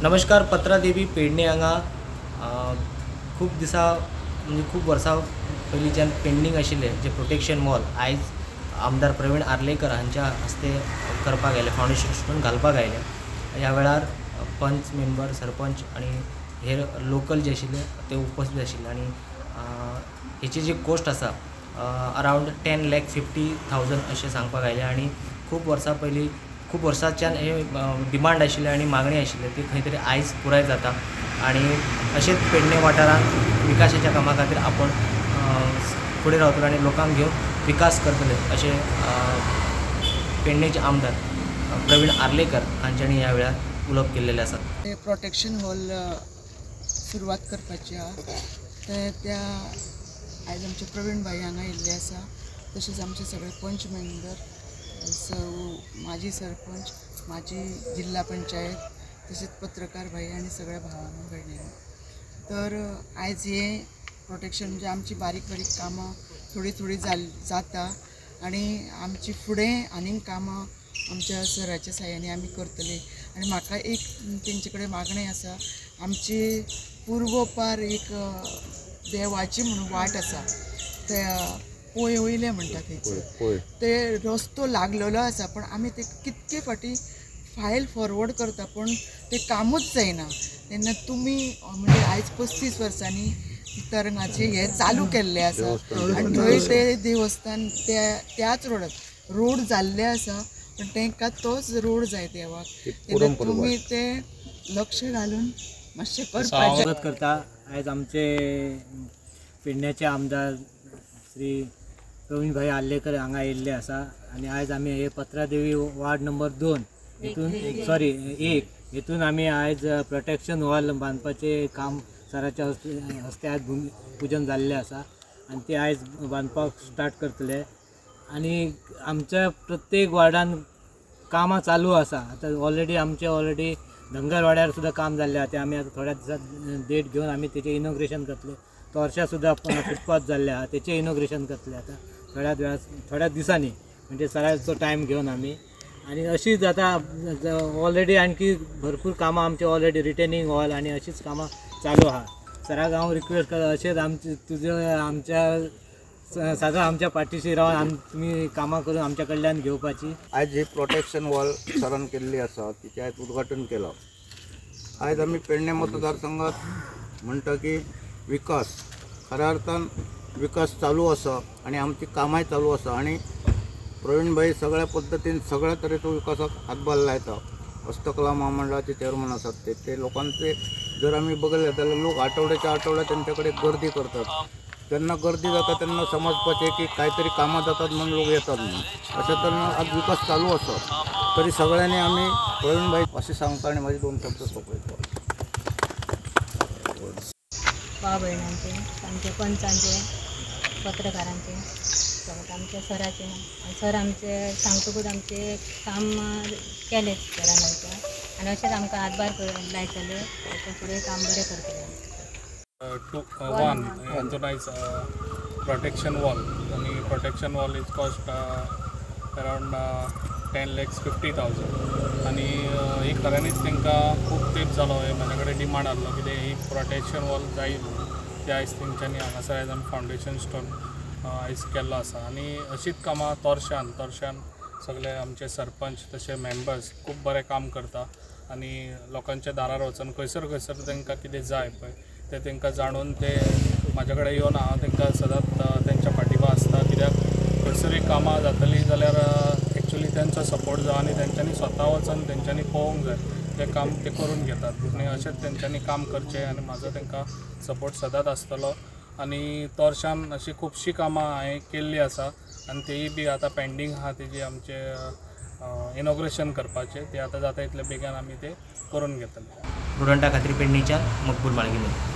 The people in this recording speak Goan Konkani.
नमस्कार. पत्रादेवी पेडणे हांगा खूब दिसा म्हणजे खूब वर्सां पयलींच्यान पेंडींग आशिल्लें जे प्रोटेक्शन वॉल आयज आमदार प्रवीण आर्लेकर हांच्या हस्ते करपाक आयले, फावंडेशन स्टोन घालपाक आयले. ह्या वेळार पंच मेंबर, सरपंच आनी हेर लोकल जे आशिल्ले ते उपस्थित आशिल्ले. आनी हेची जी कॉस्ट आसा अरावंड 10,50,000 अशें सांगपाक आयलें. आनी खूब वर्सां पयलीं, खूब वर्सांच्यान हे डिमांड आशिल्ले आनी मागणी आशिल्ली ती खंय तरी आयज पुराय जाता. आनी अशेंच पेडणे वाठारांत विकासाच्या कामा खातीर आपण फुडें रावतले आनी लोकांक घेवन विकास करतले अशें पेडणेचे आमदार प्रवीण आर्लेकर हांच्यांनी ह्या वेळार उलोवप केल्लेलें आसा. प्रोटेक्शन हॉल सुरवात करपाची आहा ते त्या आयज आमचे प्रवीण भाई हांगा येयल्ले आसा, तशेंच आमचे सगळे पंच मेंबर, माजी सरपंच, माजी जिल्हा पंचायत, तशेंच पत्रकार भाई आनी सगळ्या भावांनो भयणींनो. तर आयज हें प्रोटेक्शन म्हणजे आमची बारीक बारीक कामां थोडी थोडी जाता आनी आमची फुडें आनीक कामां आमच्या सराच्या साह्याने आमी करतले. आनी म्हाका एक तेंचे कडेन मागणें आसा, आमची पुर्वपार एक देवाची म्हणून वाट आसा, त्या पोय वयले म्हणटा थंयसर ते रस्तो लागलेलो आसा, पण आमी ते कितके फाटी फायल फॉरवर्ड करता पण ते कामूच जायना. तेन्ना तुमी म्हणजे आयज 35 वर्सांनी तरंगाचे हे चालू केल्ले आसा आनी थंय ते देवस्थान त्याच रोडार रोड जाल्ले आसा, पण तांकां तोच रोड जाय देवाक. तेन्ना तुमी ते लक्ष घालून मातशें करपाचें. स्वागत करता आयज आमचे पेडण्याचे आमदार श्री प्रवीण भाई आर्लेकर हांगा येयल्ले आसा. आनी आयज आमी हे पत्रादेवी वार्ड नंबर 2 हेतून सॉरी 1 हेतून आमी आयज प्रोटेक्शन वॉल बांदपाचें काम सराच्या हस्ते आयज भुमी पुजन जाल्लें आसा आनी ते आयज बांदपाक स्टार्ट करतले. आनी आमच्या प्रत्येक वार्डान कामां चालू आसा. आतां ऑलरेडी आमचे ऑलरेडी धंगरवाड्यार सुद्दां काम जाल्लें आसा, तें आमी आतां थोड्या दिसांत डेट घेवन आमी तेचें इनॉग्रेशन करतले. तोरशा सुद्दां फुटपाथ जाल्ले आसा, तेचें इनॉग्रेशन करतले आतां थोड्या वेळा थोड्या दिसांनी, म्हणजे सराचो टायम घेवन आमी. आनी अशीच आतां ऑलरेडी आणखी भरपूर कामां आमची ऑलरेडी रिटेनिंग हॉल आनी अशीच कामां चालू आहा. सराक हांव रिक्वेस्ट करता अशेंच आमचे तुजे आमच्या सादारण आमच्या पाठीशी रावन तुमी कामां करून आमच्या कडल्यान घेवपाची. आयज ही प्रोटेक्शन वॉल सरान केल्ली आसा तिचें आयज उद्घाटन केलां. आयज आमी पेडणे मतदारसंघात म्हणटा की विकास खऱ्या अर्थान विकास चालू आसा आनी आमची कामांय चालू आसा आनी प्रवीण भाई सगळ्या पद्दतीन सगळ्या तरेचो विकासाक हातभार लायता. हस्तकला महामंडळाचे चेअरमन आसात ते ते लोकांचे जर आमी बघितले जाल्यार लोक आठवड्याच्या आठवड्या तेंच्या कडेन गर्दी करतात. जेन्ना गर्दी जाता तेन्ना समजपाचें की कांय तरी कामां जातात म्हणून लोक येतात म्हणून. अशें तरेन आज विकास चालू आसा. तरी सगळ्यांनी आमी प्रवीण भाई अशें सांगता आनी म्हाजे 2 शब्द सोंपयता. भाव भयणांचे, आमचे पंचांचे, पत्रकारांचे, आमच्या सराचे. सर आमचे सांगतकूच आमचे काम केलें सरान आमच्या आनी अशेंच आमकां हातभार लायतले, अशें फुडें काम बरें करतले. 2 1 हातून आयज प्रोटेक्शन वॉल आनी protection wall is cost around 10,50,000. आनी ही खऱ्यांनीच तांकां खूब तेंप जालो हे म्हाज्या कडेन डिमांड आहलो कितें ही प्रोटेक्शन वॉल जाय म्हणून. ते आयज तेंच्यांनी हांगासर आयज आमी फावंडेशन स्टोन आयज केल्लो आसा. आनी अशीच कामां तोरशान सगळे आमचे सरपंच तशे मेंबर्स खूब बरें काम करता आनी लोकांच्या दारार वचून खंयसर खंयसर तांकां कितें जाय पळय ते तांकां जाणून ते म्हाज्या कडेन येवन हांव तांकां सदांच तेंच्या फाटिबा आसता. कित्याक खंयसरूय कामां जातलीं जाल्यार एक्चुली तेंचो सपोर्ट जाय आनी तेंच्यांनी स्वता वचून तेंच्यांनी पळोवंक जाय तें काम ते करून घेतात आनी अशेंच तेंच्यांनी काम करचें आनी म्हाजो तांकां सपोर्ट सदांच आसतलो. आनी तोरशान अशी खुबशीं कामां हांवें केल्लीं आसा आनी तेयी बी आतां पेंडींग आहा तेजी आमचें इनॉग्रेशन करपाचें, तें आतां जाता इतले बेगीन आमी तें करून घेतले. प्रुडंटा खातीर पेडणेच्यान मकबूल माळगिनी.